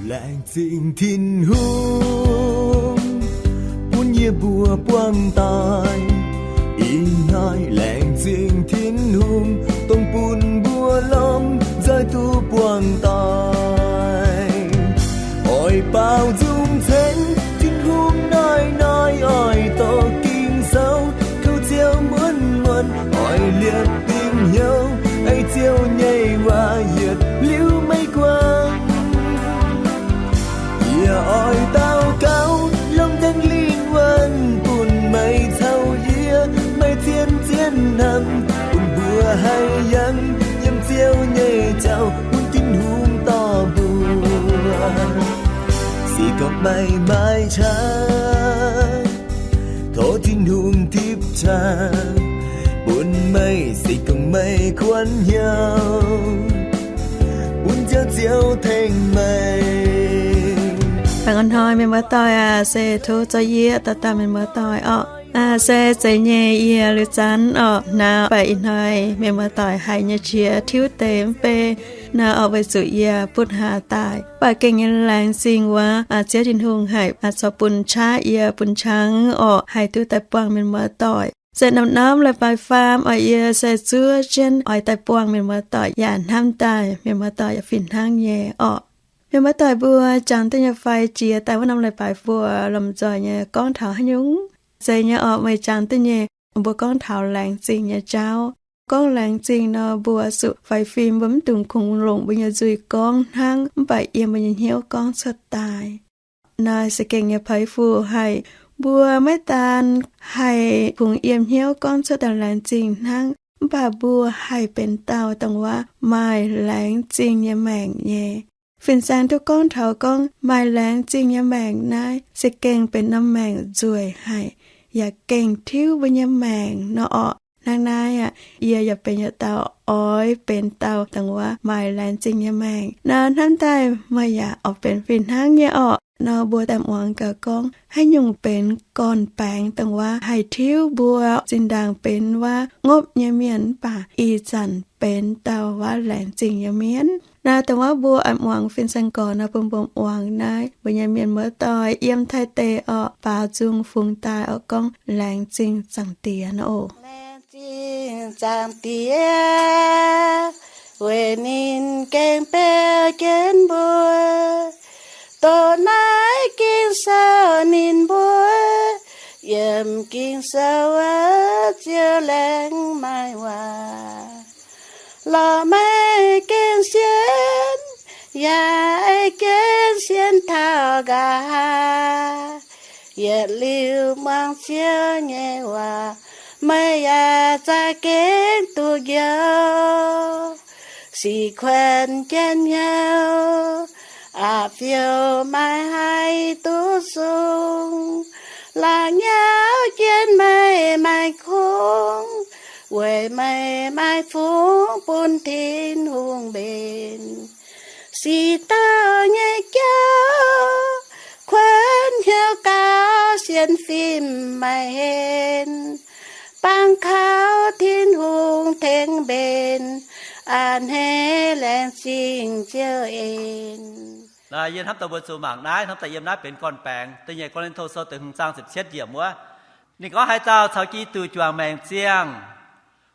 Laengz zingh Tin-Hungh bun yie mbuo buangh daaih. Ih hnoi laengz zingh Tin-Hungh, dongh bun mbuo lomh nzoih duqv buangh daaih. Oix baaux nzung ceng Tin-Hungh, naaiv hnoi oix doqc Ging-Sou, tov Ziouv muonz muonz oix liepc dingc hnyouv, ei Ziouv nyei waac yietc liuz meih guangc. Yie oix daux gaux, longc Singx Lingh wuonh bun meih caux yie, meih zien-zien hnamv, bun mbuo haih yangh yiem Ziouv nyei jauv, bun Tin-Hungh dorh mbuo. Se gorngv meih maaih qaqv, tov Tin-Hungh tipv qaqv bun meih. Se gorngv meih kuonx hnyouv, bun Ziouv, Ziouv tengx meih. Baengh orn hnoi mienh muoz-doic aac, se tov zorqv yie dauh dauh mienh muoz-doic orqc. Se zeiz nyei yie liuz zanc orqc, naaiv baeqc ih hnoi mienh muoz-doic haiz nyei qiex tiuv deix mv bei naaiv orqc, weic zuqc yie butv haaix daaih. Mv baac gengh nyei laengz zingh wuov, Ziouv Tin-Hungh haih corc bun qaqv yie, bun qangx orqc, haih duqv daaih buangh mienh muoz-doic. Se norm-norm leiz-baaix faam orqc, yie se zuov jienv oix daaih buangh mienh muoz-doic yaac hnamv daaih mienh muoz-doic yaac fih hnangv nyei orqc. Mienh muoz-doic mbuo jangx duqv nyei fai jiex daaih wuov norm leiz-baaix mbuo lomh nzoih nyei gorngv taux haaix nyungc? Zeiz nyei orqc, meih jangx duqv nyei, mbuo gorngv taux laengz zingh nyei jauv. Gorngv laengz zingh nor, mbuo zuqc faix fim, mbuo mv dungx kungx longc mbuo nyei nzuih gorngv hnangv, mv baac yiem mbuo nyei hnyouv gorngv cuotv daaih. Naaiv se gengh nyei peix fuqv haic. Mbuo maiv daan haih kungx yiem hnyouv gorngv cuotv daaih laengz zingh hnangv, mv baac mbuo haih benx dauh dongh wuov maaih laengz zingh nyei maengc nyei. Fin-saeng duqv gorngv taux gorngv maaih laengz zingh nyei maengc naaiv se gengh benx norm maengc nzueic haic, yaac gengh tiuv mbuo nyei maengc nor orqc. Hnangv naaiv aqv, yie yaac benx yietc dauh oix benx dauh dongh wuov maaih laengz zingh nyei maengc. Naaiv hnamv daaih meih yaac oix benx fih hnangv nyei orqc. Nor mbuo daaih muangx gaax gorngv haaix nyungc benx gorn-baengx dongh wuov haih tiuv mbuo zinh ndaangc benx wuov ngopv nyei mienh mv baac ih zanc benx dauh wuov laengz zingh nyei mienh. Naaiv dongh wuov mbuo muangx fin-saeng gorx nor bun mbuo muangx naaiv mbuo nyei mienh muoz-doic yiem Taiv deic orqc, baaux nzung fungx daaih orqc, gorngv laengz zingh Zaangc Diex nor oc. Laengz zingh Zaangc Diex, weic ninh gengh beu jienv mbuo. Doqc naaiv Ging-Sou ninh mbuo, yiem Ging-Sou wuov Ziouv laengz maaih waac. Lorz meih gengh sienx, yaac ei jienv sienx taux nqa'haav. Yietc liuz muangx Ziouv nyei waac, meih yaac za'gengh duqv njoux. Sic kuonx jienv hnyouv, aqc fiou maiv haih duqv sung. Laangz nyauv jienv meih maaih kungx, weic meih maaih fungx bun Tin-Hungh mbenc. Sic dauh nyei jauv, kuonx hnyouv gaux sienx fim maaih henv. Bangc kaux Tin-Hungh tengx mbenc, a'hneiv laengz zingh Ziouv en. Naaiv yie hnamv daaih mbuo zuqc mangc naaiv, hnamv daaih yiem naaiv benx gorn-baengx. Da'nyeic Ko^lin^to Sou da'hmz zaang ziepc cietv yiemc wuov, ninh gorngv, haaix dauh caux Giduc juangc maengc ziangh,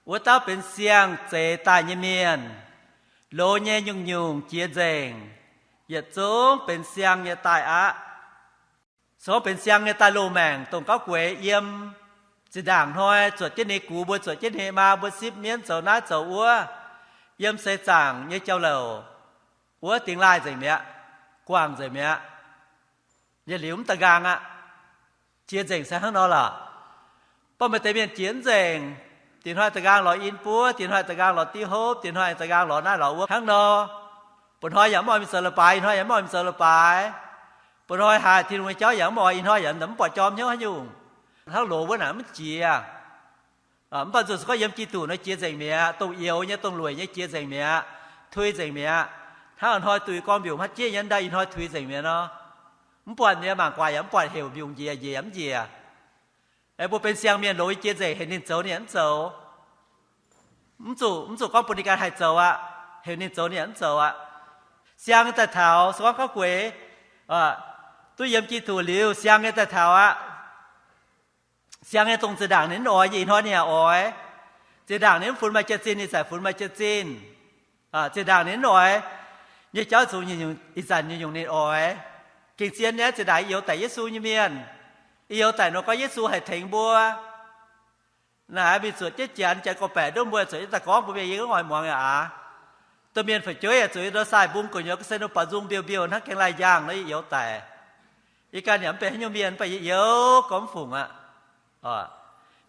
wuov dauh benx siang-zeix daaih nyei mienh. Loz nyei nyungc-nyungc jiex nzengc, yietc zungv benx siang nyei daaih aqv. Se gorngv benx siang nyei daaih loz-maengc, dongh gauv gueix yiem zinh ndaangc hnoi zuotc jienv hnih gux, mbuo zuotc jienv hnih maa, mbuo sipv mienv zoux naaiv zoux wuov, yiem seix zaangc nyei jauv-louc wuov dingx laaih nzengc mi'aqv, guangc nzengc mi'aqv. Yietc liuz mv daaih nqaang aqv. Jiex nzengc se hnangv nor lorqc. Baac maaih deix mienh jiex mv nzengc, diex hnoi da'nqaang lorz in buov, diex hnoi da'nqaang lorz div hopv, diex hnoi da'nqaang lorz naaiv lorz wuov hnangv nor. Buo hnoi yaac mv oix mingh zoux leiz-baaix, ih hnoi yaac mv oix mingh zoux leiz-baaix. Buo hnoi haiz Tin-Hungh nyei jauv yaac mv oix, ih hnoi yaac mv buatc jorm hnyouv haaix nyungc. Hnangv loz wuov naaic mv jiex. Mv baac nzunc se gorngv yiem Giduc nor jiex nzengc mi'aqv, dongh youz nyei dongh lueic nyei jiex nzengc mi'aqv, tuix nzengc mi'aqv. Hnangv a'hnoi duih gorngv mbiungc hmatv jieqv nyei, ndau ih hnoi tuix nzengc mi'aqv nor. Mv buatc nyei mangc guaax yaac mv buatc, heuc mbiungc njiec njiec yaac mv njiec. Mbuo benx siang mienh loz jiex nzengc, heuc ninh zoux ninh yaac mv zoux. Mv zuqc, mv zuqc gorngv bun ninh ganh haih zoux aqv. Heuc ninh zoux ninh yaac mv zoux aqv. Siang daaih taux se gorngv gauv gueix, Duqv yiem Giduc liuz, siang nyei daaih taux aqv. Siang nyei dongh zinh ndaangc ninh mv oix nyei, ih hnoi ninh yaac oix. Zinh ndaangc ninh mv funx maaih jaax-zinh, ih zanc funx maaih jaax-zinh. Zinh ndaangc ninh mv oix nyei jauv zuqc, ih zanc nyungc-nyungc ninh oix. Gengh zien nyei, zinh ndaangc yie youz daic Yesu nyei mienh, yie youz daic nor gorngv Yesu haih tengx mbuo. Naaic mingh zuotc jienv janx, janx gorqv-baeqc nduov mbuo zuotc jienv daaih gorngv mbuo mienh, yie mv oix muangx aqv. Domh mienh fu'jueiv yaac zuqc yie ndau sai mbung gu'nyuoz ga'sie nor baac nzung mbiouh mbiouh hnangv gaengh laih njang nor yie youz daic. Yie ganh yaac mv benx haaix nyungc mienh, mv baac yie youz gorngv mv fungc aqv.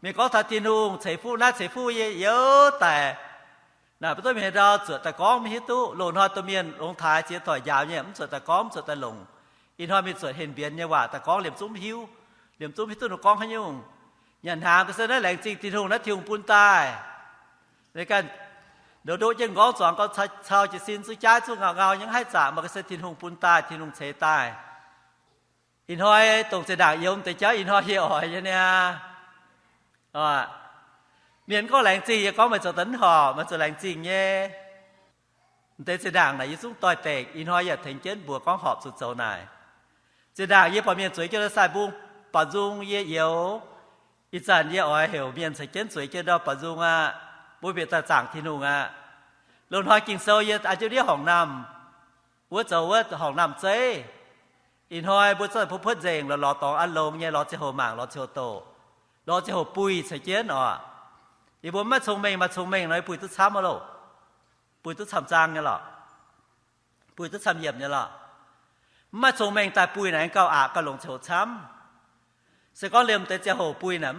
Mienh gorngv taux Tin-Hungh ceix fuqv naaiv ceix fuqv, yie youz daic. Naaic mbuo duqv mingh haaix ndau zuotc daaih gorngv mv hiuv duqv. Loz-hnoi domh mienh longx taaix ziex doic njaaux nyei, mv zuotc daaih gorngv, mv zuotc daaih longc. Ih hnoi mingh zuotc henv mbienx nyei waac daaih gorngv, liemh zungv mv hiuv, liemh zungv mv hiuv duqv ninh gorngv haaix nyungc. Nyanc hnaangx ga'sie naaiv laengz zingh Tin-Hungh, naaiv Tin-Hungh bun daaih. Ganh ndoqv ndoqv jienv m'nqorngv zuangx gau, cau jiez sin zuqc jaaiv zuqc ngau ngau nyei, haih zaqc maaih ga'sie Tin-Hungh bun daaih, Tin-Hungh ceix daaih. Ih hnoi dongh zinh ndaangc youz deix jauv ih hnoi yie oix nyei niaa. Mienh gorngv laengz zingh, yie gorngv meih zoux daaih mv horpc, meih zoux laengz zingh nyei. M'deix zinh ndaangc naaic yie zungv doix-dekc, ih hnoi yaac tengx jienv mbuox gorngv horpc zuqc zoux naaic. Zinh ndaangc yie buatc mienh zueiz jienv ndau sai mbung, baac nzung yie youz. Ih zanc yie oix heuc mienh caux jienv zueiz jienv ndau baac nzung aqv. Mbuo bieqc daaih zaangc Tin-Hungh aqv. Loz-hnoi Ging-Sou yie an jienv ndiev horngc naamh wuov zoux wuov horngc naamh zeiv. Ih hnoi mbuo zungv puotv puotv nzengc, lorz lorz dorngx an longx nyei, lorz ziangh hoc mangc, lorz ziangh hoc doqc, lorz ziangh hoc buih caux jienv oc. Yie mbuo mv maaih cong-mengh, maaih cong-mengh nor yie buih duqv camv aqv loh. Buih duqv camv-zaang nyei lorqc. Buih duqv camv-yiemc nyei lorqc. Mv maaih cong-mengh daaih buih naaic gauh aqc gauh longc ziangh hoc camv. Se gorngv liemh deix ziangh hoc buih naaic,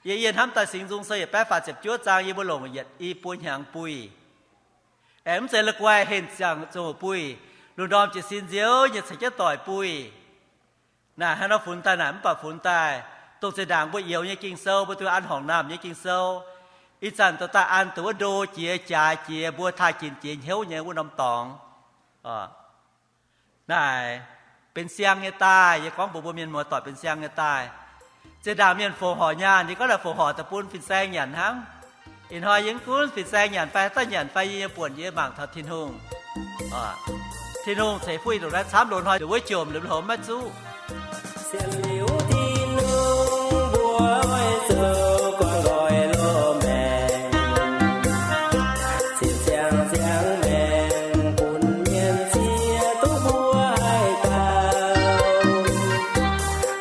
yie, yie hnamv daaih Singx Nzung Sou yietc baeqv faah ziepc juov zaang, yie mbuo longc yietc i buo hnyangx buih. Aengx mv zeiz la'guaih henh ziangh ziangh hoc buih, lungh ndorm jiez sin nziouv nyei caux jienv doic buih. Naaic hnangv nor funx daaih naaic mv baac funx daaih dongh zinh ndaangc mbuo youz nyei Ging-Sou, mbuo duqv an horngc naamh nyei Ging-Sou. Ih zanc dorh daaih an dongh wuov ndo jiex, jaaix jiex, mbuo taaih ginx jiex hnyouv nyei wuov norm dorngx. Naaic benx siang nyei daaih, yie gorngv mbuox mbuo mienh muoz-doic benx siang nyei daaih. Zinh ndaangc mienh fongc horc nyaanh, yie gorngv naaic fongc horc daaih bun fin-saeng nyanc hnangv. Ih hnoi yie mv gunv fin-saeng nyanc fai haaix dauh nyanc fai, yie nyei buonc yie mangc taux Tin-Hungh. Tin-Hungh ceix fuqv ih ndongc naaiv camv, loz-hnoi nduqc wuov jomc liuz hlouz maiv zuqv. Sienx liuz Tin-Hungh mbuo oix zoux guangc nqoi loz-maengc, zinh ziangx siang maengc bun mienh ziex duqv mbuo haih daauh.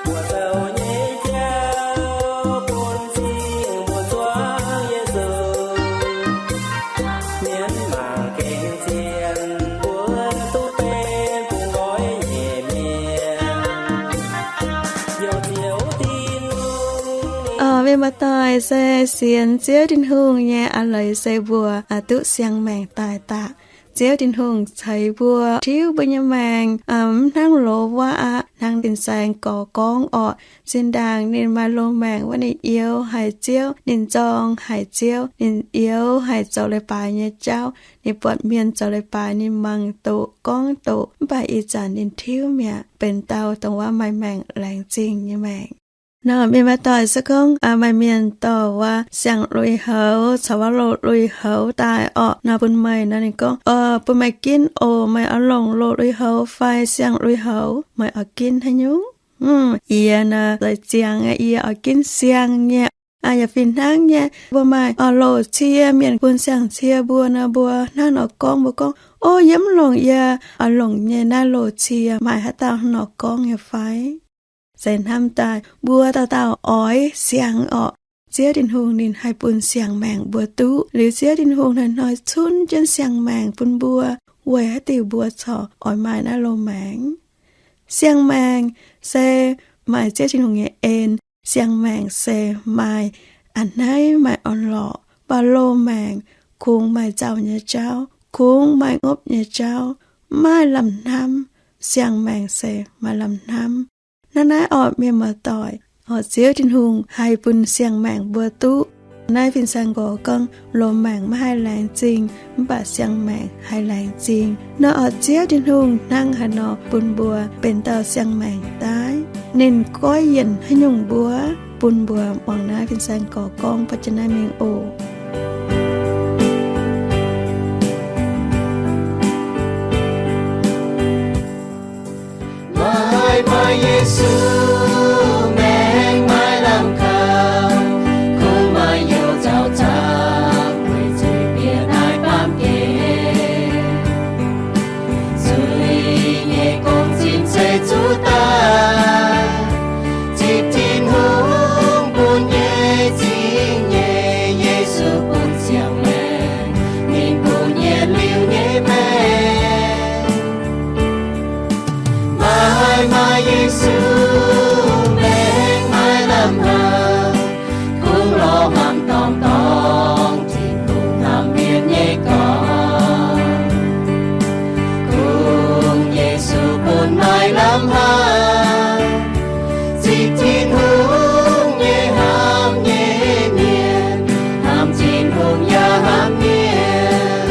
Mbuo zoux nyei jauv bun cing mbuo zuangx Yesu. Mienh mangc gengh zien mbuo duqv benx bungx nqoi nyei mienh. Youc Ziouv Tin-Hungh. Mienh muoz-doic, se sienx Ziouv Tin-Hungh nyei a'leiz se mbuo duqv siang-maengc daaih daaih. Ziouv Tin-Hungh ceix mbuo, tiuv mbuo nyei maengc, mv hnangv loz-waac aqv. Hnangv fin-saeng gorx gorngv orqc, zinh ndaangc ninh maaih loz-maengc wuov, ninh youz haic Ziouv, ninh nzorng haic Ziouv, ninh youz haic zoux leiz-baaix nyei jauv. Ninh buatc mienh zoux leiz-baaix ninh mangc doqc, gorngv doqc, mv baac ih zanc ninh tiuv mi'aqv, benx dauh dongh wuov maaih maengc laengz zingh nyei maengc. Nor mienh muoz-doic, se gorngv maaih mienh dorh wuov siang-lui-houx caux wuov loz-lui-houx daaih orqc, nor bun meih nor ninh gorngv, bun meih ginv oc, meih oix longc loz-lui-houx fai siang-lui-houx, meih oix ginv haaix nyungc? Yie nor, zoux ziangx yie oix ginv siang nyei. Yaac fih hnangv nyei, mbuo maaih loz-cie, mienh bun siang-cie mbuo nor, mbuo hnangv nor gorngv, mbuo gorngv, o, yie mv longc, yie oix longc nyei naaiv loz-cie, maaih haaix dauh hnangv nor gorngv nyei fai? Se hnamv daaih mbuo dauh dauh oix siang orqc. Ziouv Tin-Hungh ninh haih bun siang-maengc mbuo duqv. Liuz Ziouv Tin-Hungh hnoi-hnoi cunv jienv siang-maengc bun mbuo, weic haaix diuc mbuo corc oix maaih naaiv loz-maengc. Siang-maengc se maaih Ziouv Tin-Hungh nyei en. Siang-maengc se maaih a'hneiv, maaih orn-lorqc. Mv baac loz-maengc kungx maaih nzauh nyei jauv, kungx maaih ngopv nyei jauv, mv maaih lamh hnamv. Siang-maengc se maaih lamh hnamv. Hnangv naaiv orqc, mienh muoz-doic, orqc, Ziouv Tin-Hungh haih bun siang-maengc mbuo duqv. Naaiv fin-saeng gorx gorngv, loz-maengc maiv haih laengz zingh, mv baac siang-maengc haih laengz zingh. Nor orqc, Ziouv Tin-Hungh hnangv haaix nor bun mbuo benx dauh siang-maengc daaih? Ninh goiv yienc haaix nyungc mbuo, bun mbuo muangx naaiv fin-saeng gorx gorngv ba'jienv naaiv mingh oc. Maaih Yesu, maengx maaih lamh kaux, kungx maaih youh zaux zaangc, weic zuqc bieqc naaiv baamh gen. Zuiz nyei gong-zinh se zuqc daaih, zipv Tin-Hungh bun nyei zingh nyeic. Yesu bun siang-maengc, ninh bun yietc liuz nyei maengc. Maaih, maaih Yesu, maengx maaih lamh haic, kungx lorz hnamv dorngx dorngx, Tin-Hungh hnamv mienh nyei gorngv. Kungx Yesu bun maaih lamh haic, zipv Tin-Hungh nyei hnamv nyei mienh, hnamv Tin-Hungh yaac hnamv mienh.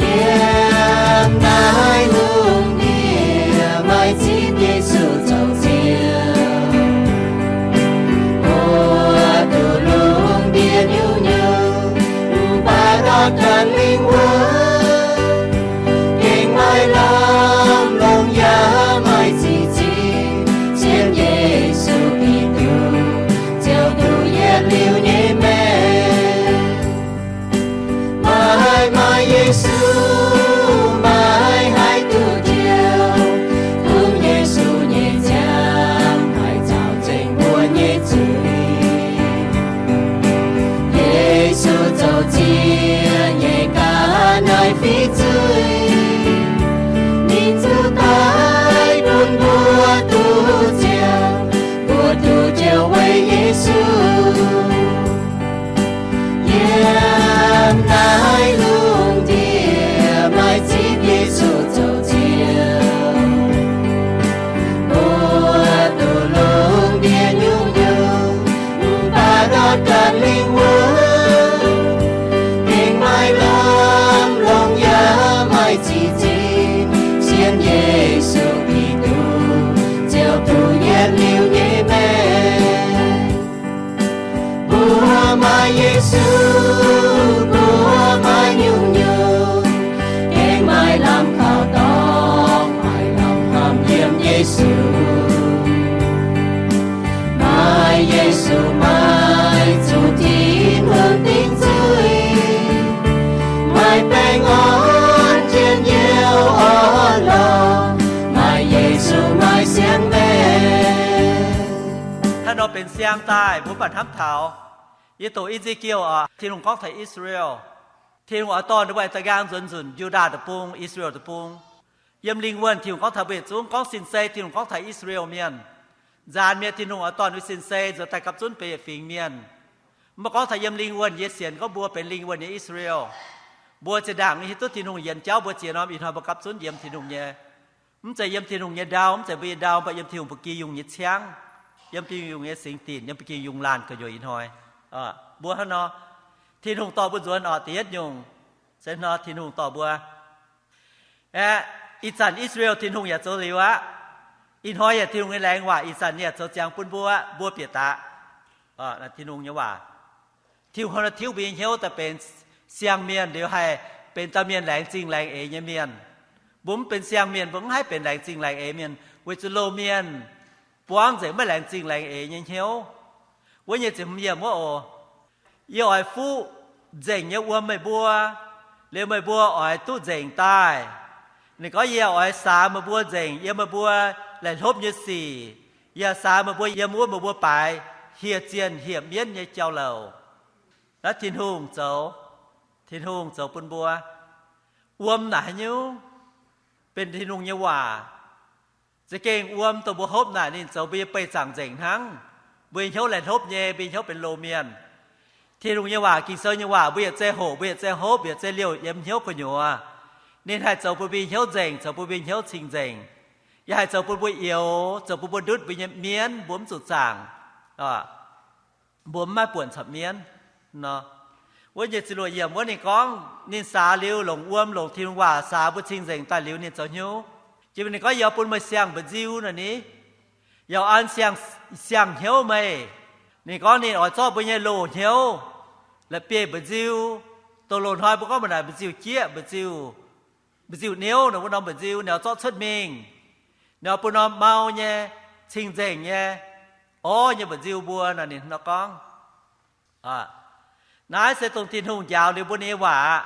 Yiem naaiv lungh ndiev maaih zipv Yesu zoux Ziouv. Mbuo duqv lungh ndiev nyungc-nyungc, mv baac ndortv ganh lingh wuonh, gengh maaih lamh longc yaac maaih zingh zinh, sienx Yesu Giduc, ziouc duqv yietc liuz nyei maengc. Maaih, maaih Yesu, maiv haih duqv njoux, kungx Yesu nyei nziaamv haih caux nzengc mbuo nyei zuiz. Yesu zoux ziex nyei ga'naaiv fiqv zuiz, ninh zuqc daic bun mbuo duqv njoux, mbuo duqv njoux weic Yesu. Yiem naaiv lungh ndiev maaih zipv Yesu zoux Ziouv. Mbuo duqv lungh ndiev nyungc-nyungc, mv baac ndortv ganh lingh wuonh, gengh maaih lamh longc yaac maaih zingh zinh, sienx Yesu Giduc, ziouc duqv yietc liuz nyei maengc. Mbuo maaih Yesu, mbuo maaih nyungc-nyungc, gengh maaih lamh kaux dorngx, maaih lamh hnamv yiem Yesu. Maaih Yesu, maaih zuqc Tin-Hungh dingc zuiz, maaih baengh orn jienv youh orn lorh, maaih Yesu maaih siang-maengc. Hnangv nor benx siang daaih, mbuo mv baac hnamv taux. Yie doqc E^ze^ki^en oc, Tin-Hungh gorngv taux I^saa^laa^en. Tin-Hungh oix dorh ninh mbuo da'nqaang nzuonx nzunc Yu^ndaa Deic-Bung, I^saa^laa^en Deic-Bung. Yiem lingh wuonh Tin-Hungh gorngv taux mbuo yietc zungv, gorngv sin-sei Tin-Hungh gorngv taux I^saa^laa^en Mienh. Nzaanx mienh Tin-Hungh oix dorh ninh mbuo sin-sei nzuonx daaih gapv zunv benx yietc fingx mienh. Mv baac gorngv taux yiem lingh wuonh, yie sienx gorngv mbuo benx lingh wuonh nyei I^saa^laa^en. Mbuo zinh ndaangc hiuv duqv Tin-Hungh yienx jauv mbuo ziex norm, ih hnoi mbuo gapv zunv yiem Tin-Hungh nyei. Mv zeiz yiem Tin-Hungh nyei ndau, mv zeiz mbuo nyei ndau, mv baac yiem Tin-Hungh ba'gi yungh nyei ciangv, yiem ba'gi yungh nyei singx dinc, yiem ba'gi yungh laanh gu'nyuoz ih hnoi. Mbuo hnangv nor, Tin-Hungh dorh mbuo nzuonx oc, da'yietv nyungc, se nor Tin-Hungh dorh mbuo. Aeqv, ih zanc I^saa^laa^en Tin-Hungh yaac zoux liuz aqv. Ih hnoi yaac Tin-Hungh nyei laengz waac ih zanc ninh yaac zoux ziangx bun mbuo, mbuo bieqc daqc. Tin-Hungh nyei waac, Tin-Hungh hnangv nor tiuv mbuo nyei hnyouv daaih benx siang-mienh liuz haih benx dauh mienh laengz zingh laengz eix nyei mienh. Mbuo mv benx siang-mienh, mbuo mv haih benx laengz zingh laengz eix mienh, weic zuqc loz-mienh buangv nzengc maiv laengz zingh laengz eix nyei hnyouv. Wuov nyei ziepc hmz yiemc wuov oc. Yie oix fuqv nzengc nyei wuom meih mbuo, liuz meih mbuo oix duqv nzengc daaih. Ninh gorngv, yie oix saax meih mbuo nzengc yiem meih mbuo laih hlopv nyei sic. Yie saax meih mbuo yiem wuov meih mbuo baaix hieh zienh hieh mienv nyei jauv-louc. Naaiv Tin-Hungh zoux, Tin-Hungh zoux bun mbuo. Wuom naaic haaix nyungc? Benx Tin-Hungh nyei waac. Za'gengh wuom dongh mbuo hopv naaic ninh zoux mbuo nyei beih zaangc nzengc hnangv. Mbuo nyei hnyouv laih hlopv nyei, mbuo nyei hnyouv benx loz-mienh. Tin-Hungh nyei waac, Ging-Sou nyei waac, mbuo yietc zei hoqc, mbuo yietc zei hopv, yietc zei liouh yiem hnyouv gu'nyuoz. Ninh haih zoux bun mbuo nyei hnyouv nzengc, zoux bun mbuo nyei hnyouv cing-nzengc. Yaac haih zoux bun mbuo youx, zoux bun mbuo ndutv mbuo nyei mienv, mbuo mv zuqc zaangc. Mbuo mv maaih buonc camv mienv nor. Wuov nyei ziepc luoqc yiemc wuov ninh gorngv, ninh saax liuz longc wuom, longc Tin-Hungh waac saax mbuo cing-nzengc daaih liuz ninh zoux hnyouv. Jiex ninh gorngv, yie oix bun meih siang-mba'nziu nor ni. Yie oix an siang, siang-hnyouv meih. Ninh gorngv ninh oix zorqv mbuo nyei loz-hnyouv, la'bieiv mba'nziu, dongh loz-hnoi mbuo gorngv mbuo naaic mba'nziu-jieqv, mba'nziu, mba'nziu-niouv nor, wuov norm mba'nziu ninh oix zorqv cuotv mingh. Ninh oix bun norm mau nyei, cing-nzengc nyei, orv nyei mba'nziu mbuo nor, ninh nor gorngv. Naaiv se dongh Tin-Hungh njaaux liuz mbuo nyei waac aqv.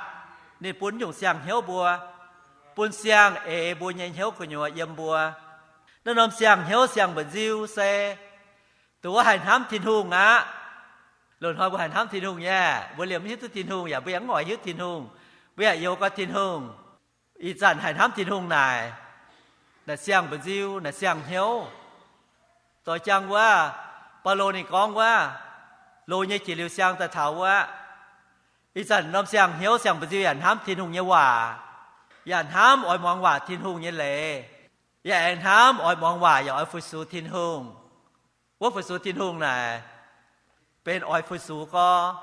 Ninh bun nyungc siang-hnyouv mbuo, bun siang-eix mbuo nyei hnyouv gu'nyuoz yiem mbuo. Naaiv norm siang-hnyouv siang mba'nziu se dongh wuov haih hnamv Tin-Hungh aqv. Loz-hnoi mbuo haih hnamv Tin-Hungh nyei, mbuo liemh mv hiuv duqv Tin-Hungh yaac mbuo yaac mv oix hiuv Tin-Hungh, mbuo yaac youx gau Tin-Hungh. Ih zanc haih hnamv Tin-Hungh naaic, naaic siang mba'nziu, naaic siang-hnyouv. Doix jangx wuov, Baulo ninh gorngv wuov, loz nyei jiex liuz siang daaih taux wuov, ih zanc norm siang-hnyouv siang mba'nziu yaac hnamv Tin-Hungh nyei waac, yaac hnamv oix muangx waac Tin-Hungh nyei leiz, yaac aengx hnamv oix muangx waac yaac oix fu-sux Tin-Hungh. Wuov fu-sux Tin-Hungh naaic, benx oix fu-sux gorx,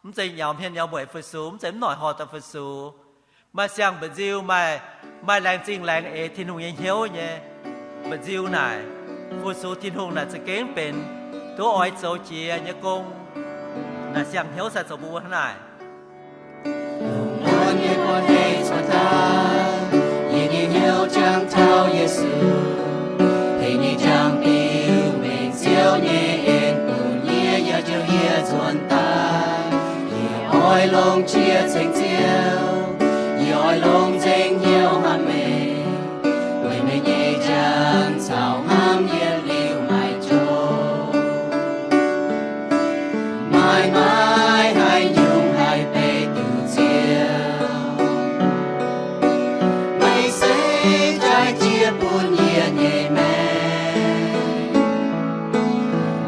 mv zeiz nyaux hmien nyaux mueic fu-sux, mv zeiz mv noic horh daaih fu-sux. Maaih siang mba'nziu, maaih, maaih laengz zingh laengz eix Tin-Hungh nyei hnyouv nyei mba'nziu naaic, fu-sux Tin-Hungh naaic za'gengh benx duqv oix zoux jiex nyei gong. Naaic siang-hnyouv sai zoux mbuo hnangv naaic. Lungh muonz nyei buoz-ndeic cuotv daaih, yie nyei hnyouv jangx taux Yesu. Heh nyei njang-biux mengh Ziouv nyei en bun yie, yaac jouh yie nzuonx daaih. Yie oix longc qiex ceng Ziouv, yie oix longc nzengc hnyouv hnamv meih, weic meih nyei njang caux hnamv yietc liuz maiv joux. Maaih, maaih haaix nyungc haih beiv duqv Ziouv? Meih se jaaix jiex bun yie nyei maengc.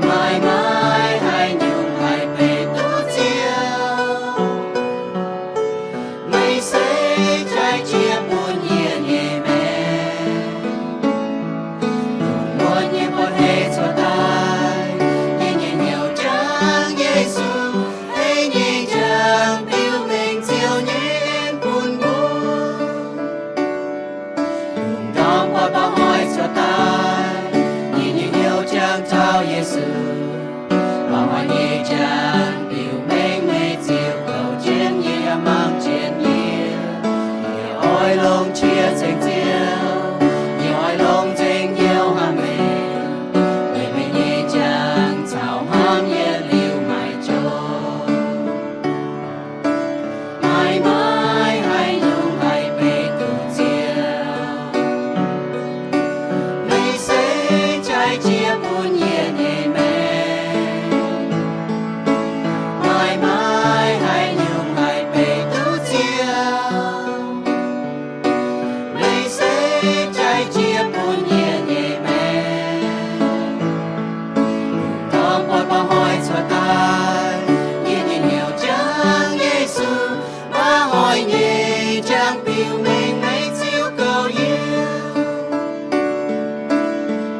Maaih, maaih haaix nyungc haih beiv duqv Ziouv? Meih se jaaix jiex bun yie nyei maengc. Lungh muonz nyei buoz-ndeic cuotv daaih, yie nyei hnyouv jangx Yesu. Heh nyei njang-biux mengh Ziouv nyei en bun mbuo. Lungh ndorm buatc mba'hnoi cuotv daaih, yie nyei hnyouv jangx taux Yesu. Mba'hnoi nyei njang-biux mengh meih ziux gouv jienv yie, yaac mangc jienv yie. Yie oix longc qiex ceng Ziouv, yie oix longc nzengc hnyouv hnamv meih, weic meih nyei njang caux hnamv yietc liuz maiv joux. Maaih, maaih haaix nyungc haih beiv duqv Ziouv? Meih se jaaix jiex bun yie nyei maengc. Maaih, maaih haaix nyungc haih beiv duqv Ziouv? Meih se jaaix jiex bun yie nyei maengc. Lungh ndorm buatc mba'hnoi cuotv daaih, yie nyei hnyouv jangx Yesu. Mba'hnoi nyei njang-biux mengh meih ziux gouv yie.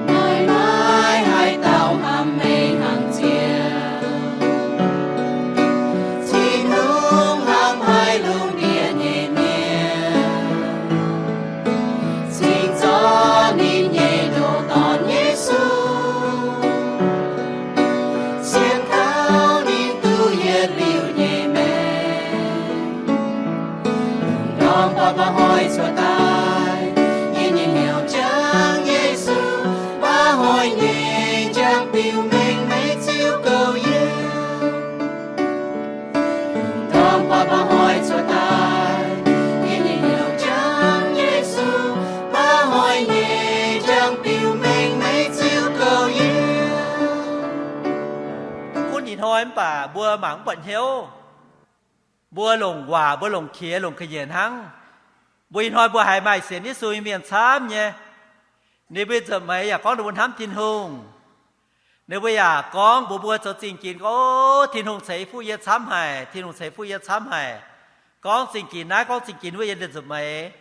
Maaih, maaih haaix dauh hnamv meih hnangv Ziouv? Tin-Hungh hnamv haic lungh ndiev nyei mienh, cingx zorqv ninh nyei ndoh Dorn, Yesu, sienx kaux ninh duqv yietc liuz nyei maengc. Lungh ndorm buatc mba'hnoi cuotv daaih, yie nyei hnyouv jangx Yesu. Mba'hnoi nyei njang-biux mengh meih ziux gouv yie. Lungh ndorm buatc mba'hnoi cuotv daaih, yie nyei hnyouv jangx Yesu. Mba'hnoi nyei njang-biux mengh meih ziux gouv yie. Gunv ih hnoi mv baac mbuo mangc mv buatc hnyouv. Mbuo longc waac, mbuo longc qiex, longc ga'nyiec hnangv. Mbuo ih hnoi mbuo haiz maaih sienx Yesu nyei mienh camv nyei. Ninh mbuo nza'hmien yaac gorngv ninh mbuo hnamv Tin-Hungh. Ninh mbuo yaac gorngv mbuox mbuo zoux zingh ginx, O, Tin-Hungh ceix fuqv yie camv haic, Tin-Hungh ceix fuqv yie camv haic. Gorngv zingh ginx naaiv, gorngv zingh ginx wuov yiem ninh nza'hmien.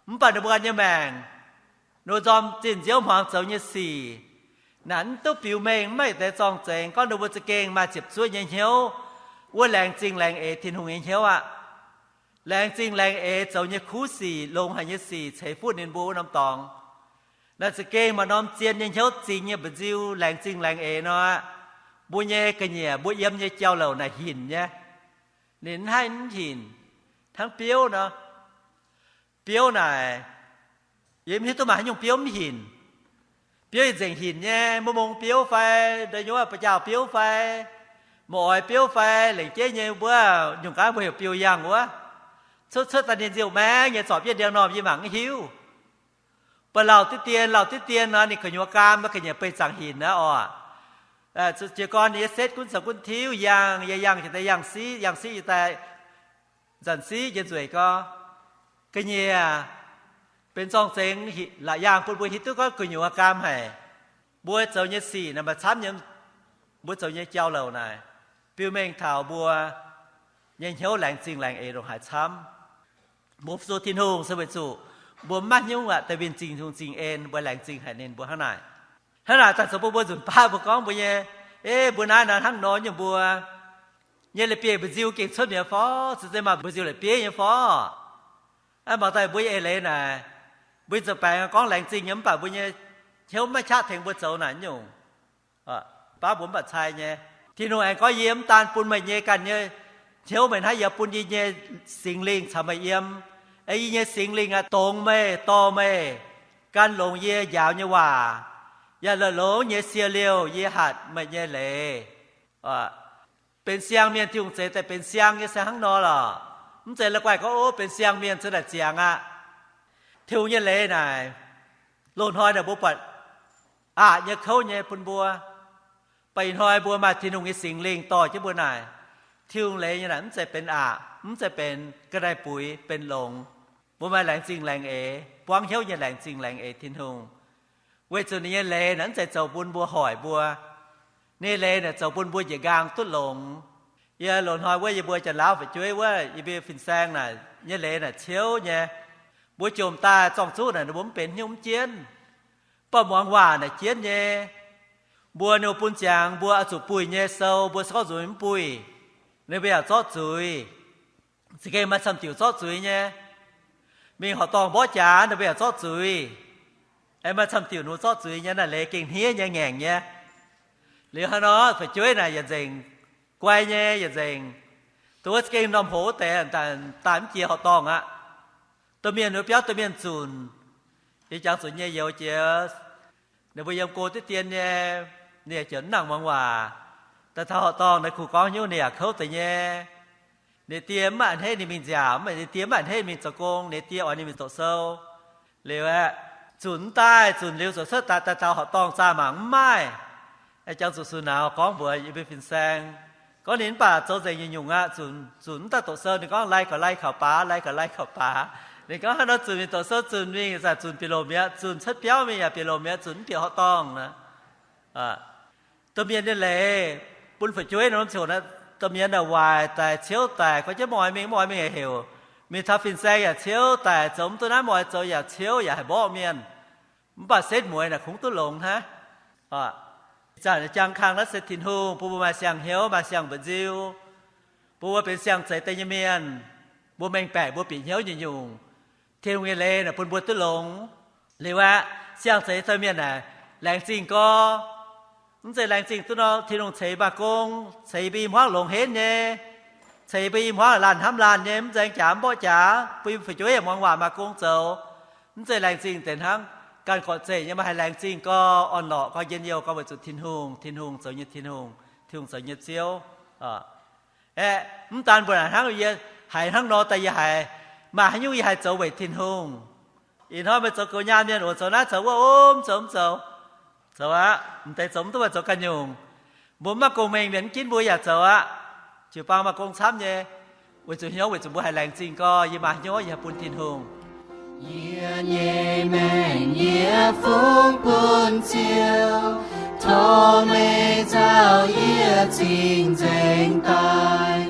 Mv baac ninh mbuo nyei maengc, ninh mbuo nzormc zinh nziouv hmuangx zoux nyei sic, naaic mv duqv biux mengh, mv maaih deix zorng-zengx. Gorngv ninh mbuo za'gengh maaih ziepc zuoqv nyei hnyouv, wuov laengz zingh laengz eix Tin-Hungh nyei hnyouv aqv. Laengz zingh laengz eix zoux nyei kuv sic, longx haic nyei sic ceix fuqv ninh mbuo wuov norm dorngx. Naaic za'gengh maaih norm zien nyei hnyouv zingx nyei mba'nziu, laengz zingh laengz eix nor aqv. Mbuo nyei ga'nyiec, mbuo yiem nyei jauv-louc naaic hinc nyei. Ninh mv haih mv hinc, hnangv biouv nor. Biouv naaic, Yie mv hiuv duqv maaih haaix nyungc biouv mv hinc. Biouv yaac nzengc hinc nyei, mbuo mong biouv fai, nduov nyuoqv ba'njaauh biouv fai, mouc oix biouv fai, lengc jeiv nyei mbuo nyungc gaax mbuo heuc biouv yangh wuov. Cuotv cuotv daaih ninh nziouv maengx nyei zorpc yietv ndiangx-normh yie mangc mv hiuv. Mv baac lauh diqv dien, lauh diqv dien nor, ninh gu'nyuoz gaam, mv gu'nyuoz beih zaangc hinc aqv oc. Jiez gorn ninh nyei setv gunv zoux gunv tiuv yangh, yie yangh jiex daaih yangh siqv, yangh siqv jiex daaih nzanc siqv nyei nzueic gorx. Ga'nyiec benx zorng-zengx la'yaangh bun mbuo hiuv duqv gorngv gu'nyuoz gaam haic. Mbuo zoux nyei sic naaic maaih camv nyei, mbuo zoux nyei jauv-louc naaic, biux mengh taux mbuo nyei hnyouv laengz zingh laengz eix ndongc haaix camv. Mbuo zuov Tin-Hungh se weic zuqc mbuo mv maaih hnyouv aqv, daaih winh zingh Tin-Hungh zingh en, mbuo laengz zingh haic ninh mbuo hnangv naaic. Hnangv naaic daaih zoux bun mbuo nzunc baav mbuo gorngv mbuo nyei, ei, mbuo naaiv nor hnangv nor nyungc mbuo nyei leiz-bieqc mba'nziu gengh cuotv mi'aqv fov, cingx zeiz maaih mba'nziu leiz-bieqc nyei fov. Mangc daaih mbuo nyei eix leiz naaic, mbuo zoux baengx gorngv laengz zingh nyei mv baac mbuo nyei hnyouv maiv qaqv tengx mbuo zoux naaic nyungc. Baav mbuo mv baac cai nyei. Tin-Hungh aengx gorngv, yie mv daan bun meih nyei ganh nyei hnyouv meih hnangv, yie bun yie nyei Singx Lingh caux meih yiem. Ei yie nyei Singx Lingh aqv, dongz meih, dorh meih, gan longx yie njaaux nyei waac, yaac la'longx nyei sie liouh yie hatc meih nyei leiz. Benx siang mienh, Tin-Hungh zeix daaih benx siang nyei se hnangv nor lorqc. Mv zeiz la'guaih gorngv, o, benx siang mienh se naaic ziangx aqv. Tin-Hungh nyei leiz naaic, loz-hnoi naaic mbuo buatc aqc nyei kouv nyei bun mbuo. Baac ih hnoi mbuo maaih Tin-Hungh nyei Singx Lingh dorh jienv mbuo naaic, Tin-Hungh leiz nyei naaic mv zeiz benx aqc, mv zeiz benx ga'naaiv-buix, benx longx. Mbuo maaih laengz zingh laengz eix, buangv hnyouv nyei laengz zingh laengz eix Tin-Hungh. Weic zuqc ninh nyei leiz naaic mv zeiz zoux bun mbuo hoic mbuo. Ninh nyei leiz naaic zoux bun mbuo njiec nqaang duqv longx. Yie loz-hnoi wuov yie mbuo Janx-Laauv fu'jueiv wuov, yie mbuo fin-saeng naaic nyei leiz naaic ciouv nyei. Mbuo jomc daaih zorng-zuqv naaic ninh mbuo mv benx hnyouv mv jienv. Mv baac muangx waac naaic jienv nyei. Mbuo ninh mbuo bun ziangx mbuo oix zuqc buih nyei sou, mbuo se gorngv nzuonx mv buih, ninh mbuo yaac zorqv zuiz. Za'gengh maaih camv diuc zorqv zuiz nyei. Mingh horqc dorngh mborqv jaax ninh mbuo yaac zorqv zuiz. Aengx maaih camv diuc ninh mbuo zorqv zuiz nyei. Naaiv leiz gengh hniev nyei, ngaengc nyei. Liuz hnangv nor fu'jueiv naaic yaac nzengc, guai nyei yaac nzengc. Dongh wuov za'gengh norm hoz deix daaih mv jiex horqc dorngh aqv. Domh mienh wuov biauv domh mienh zunc. Yie jangx zuqc nyei youz jiex, ninh mbuo yiem go diqv dien nyei, ninh yaac ziouc mv nangc muangx waac. Daaih taux horqc dorngh naaiv kuh gorngv hnyouv ninh yaac kouv deix nyei. Ninh die mv a'hneiv ninh mingh nziaauc, mv baac ninh die mv a'hneiv ninh mingh zoux gong, ninh die oix ninh mingh doqc sou. Liuz aeqv, zunc mv daaih, zunc liuz zoux cuotv daaih, daaih taux horqc dorngh zaah mangc mv maaih. Jangx zuqc sux nauz gorngv mbuox yie mbuo fin-saeng, gorngv ninh mv baac zoux nzengc nyungc-nyungc aqv, zunc, zunc mv daaih doqc sou. Ninh gorngv lai gauh lai kaux baax, lai gauh lai kaux baax. Ninh gorngv hnangv nor zunc mingh doqc sou, zunc mingh zaah zunc bieqc lomc mi'aqv, zunc cuotv biauv mingh yaac bieqc lomc mi'aqv, zunc mv bieqc horqc dorngh aqv. Domh mienh nyei leiz bun fu'jueiv norm ziouc, domh mienh naaic waaic daic, ciouv daic, gorngv jienv mv oix mingh, mv oix mingh heuc. Mingh taux fin-saeng yaac ciouv daic, zoux mv duqv naaiv mv oix zoux yaac ciouv, yaac haih mborqv mienh. Mv baac setv mueiz naaic kungx duqv longx hnangv. Ih zanc jangx kang naaiv se Tin-Hungh bun mbuo maaih siang-hnyouv, maaih siang-mba'nziu, bun mbuo benx siang-zeix deix nyei mienh. Mbuo mengh baeqc mbuo bieqc hnyouv nyei nyungc, Tin-Hungh nyei leiz naaic bun mbuo duqv longx. Liuz aqv, siang-zeix deix mienh naaic laengz zingh gorx. Mv zeiz laengz zingh duqv nor Tin-Hungh ceix maaih gong, ceix yie mbuo i hmuangv longx henv nyei, ceix yie mbuo i hmuangv laanh hnamv laanh nyei, mv nzaeng jaax mv mborqv jaax, bun yie mbuo fu'jueiv yaac muangx waac maaih gong zoux. Mv zeiz laengz zingh deix hnangv. Ganh gorqv-zeqc nyei, mbuo haih laengz zingh gorx, orn-lorqc gorx, njien-youh gorx, weic zuqc Tin-Hungh, Tin-Hungh zoux nyei Tin-Hungh, Tin-Hungh zoux nyei Ziouv. Aeqv, mv daan mbuo naaic hnangv, yie haiz hnangv nor daaih yie haiz maaih haaix nyungc yie haih zoux weic Tin-Hungh. Ih hnoi meih zoux goux nyaanh mienh oc, zoux naaiv zoux wuov, mv zoux mv zoux, zoux aqv. Mv deix zoux mv duqv, maaih zoux ganh nyungc. Mbuo mv maaih gong-mengh mienh mv ginv mbuo yaac zoux aqv. Jiu-baang maaih gong camv nyei. Weic zuqc hnyouv, weic zuqc mbuo haih laengz zingh gorx, yie maaih hnyouv yie haih bun Tin-Hungh. Yie nyei maengc yie fungx bun Ziouv, tov meih nzauh yie cing-nzengc daaih.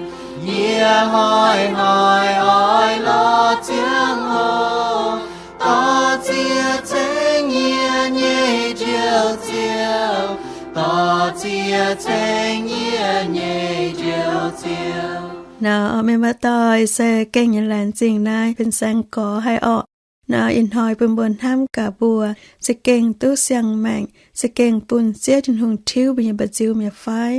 Yie hnoi-hnoi oix lorz ziangh hoc, dorh ziex ceng yie nyei Njoux Ziouv, dorh ziex ceng yie nyei Njoux Ziouv. Nor, meih muoz-doic, se gengh nyei laengz zingh naaiv fin-saeng gorx haic orqc. Nor, ih hnoi bun mbuo hnamv gaax mbuo za'gengh duqv siang-maengc, za'gengh bun Ziouv Tin-Hungh tiuv mbuo nyei mba'nziu mi'aqv fai?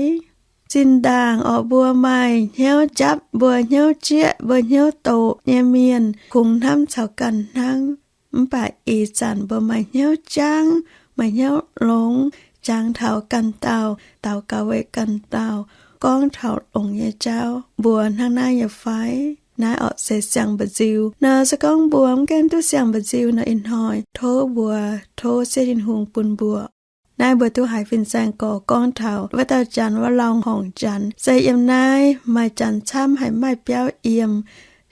Zinh ndaangc orqc, mbuo maaih hnyouv japv, mbuo hnyouv jieqv, mbuo hnyouv doqc nyei mienh kungx hnamv caux ganh hnangv. Mv baac ih zanc mbuo maaih hnyouv jangv, maaih hnyouv longx, jangx taux ganh dauh, daux gaux weic ganh dauh, gorngv taux longx nyei jauv, mbuo hnangv naaiv nyei fai? Naaiv orqc se siang-mba'nziu nor. Se gorngv mbuo mv gaengh duqv siang-mba'nziu nor, ih hnoi tov mbuo tov Ziouv Tin-Hungh bun mbuo. Naaiv mbuo duqv haiz fin-saeng gorx gorngv taux wuov dauh janx, wuov lauh horngc janx, se yiem naaiv maaih janx camv haic maaih biauv yiem.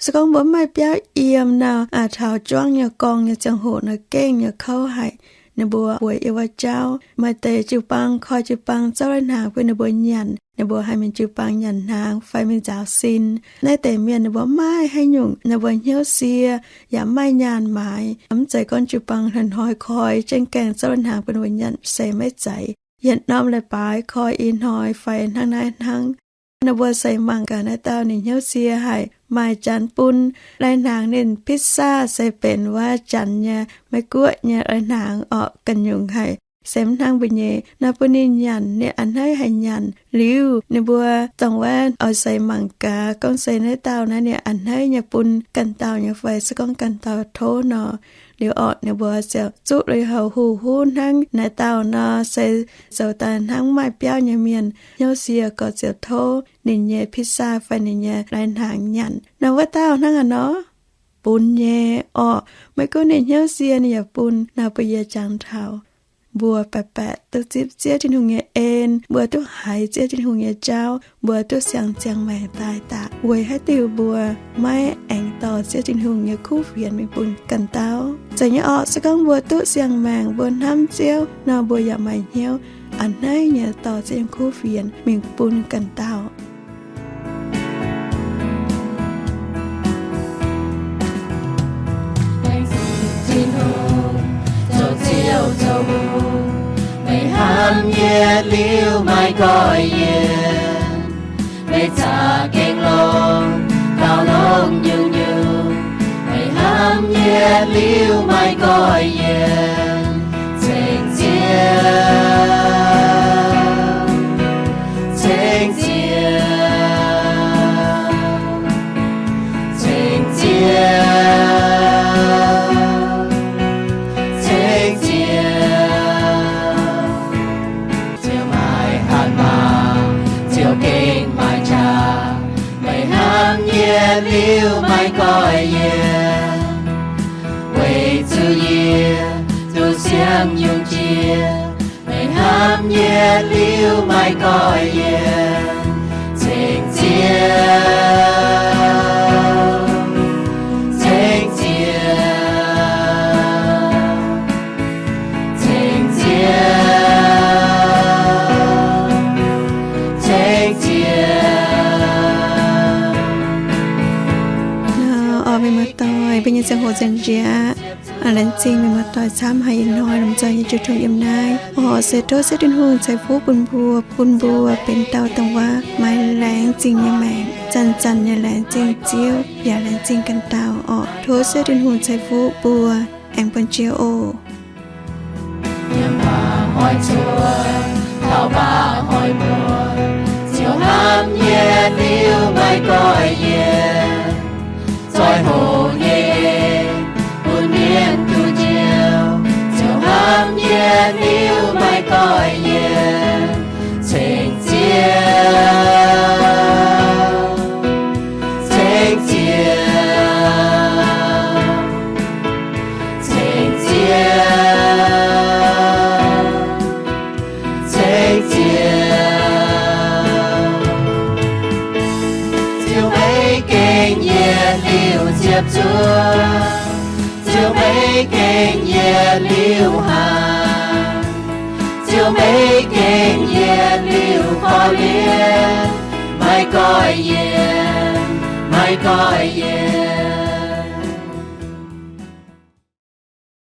Se gorngv mbuo mv maaih biauv yiem nor, taux juangv nyei gorngv nyei ziangh hoc nor, gengh nyei kouv haic. Ninh mbuo bueix yiem wuov jauv, maaih deix jiu-baang koi jiu-baang zorqv lai-hnaangx bun ninh mbuo nyanc. Ninh mbuo haih mingh jiu-baang nyanc hnaangx fai mingh nzaaux sin. Naaiv deix mienh ninh mbuo mv maaih haaix nyungc, ninh mbuo hnyouv sie, yaac mv maaih nyaanh maaiz. Mv zeiz gorngv jiu-baang hnoi-hnoi koi jienv gaengh zorqv lai-hnaangx bun ninh mbuo nyanc se maiv zeiz. Yietc norm leiz-baaix koi i hnoi fai hnangv naaiv hnangv. Ninh mbuo se mangc gaax naaiv dauh ninh hnyouv sie haic, maaih janx bun lai-hnaangx ninh, pizza se benx wuov janx nyei, Meiv-Guoqv nyei lai-hnaangx orqc, ganh nyungc haic, se mv hnangv mbuo nyei nor, bun ninh nyanc, ninh a'hneiv haic nyanc. Liuz ninh mbuo dongh wuov oix seix mangc gaax gorngv se naaiv dauh naaiv ninh a'hneiv nyei bun ganh dauh nyei fai se gorngv ganh dauh tov nor. Liuz orqc, ninh mbuo ziouc zuqv lui-houx huv-huv hnangv naaiv dauh nor, se zoux daaih hnangv maaih biauv nyei mienh, hnyouv sie gorx ziouc tov ninh nyei pizza fai ninh nyei lai-hnaangx nyanc nor. Wuov dauh hnangv haaix nor? Bun nyei orqc. Maiv gunv ninh hnyouv sie ninh yaac bun nor. Bun yie jangx taux mbuo baeqc baeqc duqv zipv Ziouv Tin-Hungh nyei en, mbuo duqv haiz Ziouv Tin-Hungh nyei jauv, mbuo duqv siang ziangh maengc daaih daaih weic haaix diuc mbuo maiv aengx dorh Ziouv Tin-Hungh nyei kuv fienx mingh bun ganh dauh? Zeiz nyei orqc, se gorngv mbuo duqv siang maengc, mbuo hnamv Ziouv nor, mbuo yaac maaih hnyouv a'hneiv nyei dorh Ziouv nyei kuv fienx mingh bun ganh dauh. Tin-Hungh zoux Ziouv zoux Hungh, meih hnamv yie liuz maiv goiv yie. Meih za'gengh longx, gauh longx nyungc-nyungc, meih hnamv yie liuz maiv goiv yie. Ceng Ziouv, ceng Ziouv, ceng Ziouv, ceng Ziouv. Ziouv maaih hatc maaz, Ziouv gengh maaih qaqv. Meih hnamv yie liuz maiv goiv yie, weic zuqc yie duqv siang nyungc jiex. Meih hnamv yie liuz maiv goiv yie. Ceng Ziouv, ceng Ziouv, ceng Ziouv, ceng Ziouv. Nor, orqc, mienh muoz-doic, mbuo nyei ziangh hoc nzengc njiec aqv. Laengz zingh mienh muoz-doic camv haic ih hnoi lomh nzoih nyei jiu tong yiem naaiv. Orqc, se tov Ziouv Tin-Hungh ceix fuqv bun mbuo, bun mbuo benx dauh dongh wuov maaih laengz zingh nyei maengc, zanc-zanc nyei laengz zingh Ziouv yaac laengz zingh ganh dauh. Orqc, tov Ziouv Tin-Hungh ceix fuqv mbuo, aengx bun Ziouv oc. Yiem mba'hnoi cuotv taux mba'hnoi muoz, Ziouv hnamv yie liuz maiv goiv yie. Zoih hoc nyei bun mienh duqv njoux, Ziouv hnamv yie liuz maiv goiv yie. Ceng Ziouv, ceng Ziouv, ceng Ziouv, ceng Ziouv. Ziouv maiv gengh yietc liuz ziepc zuoqv, Ziouv maiv gengh yietc liuz hnaangx, Ziouv maiv gengh yietc liuz korv-lienh, maiv goiv yie, maiv goiv yie.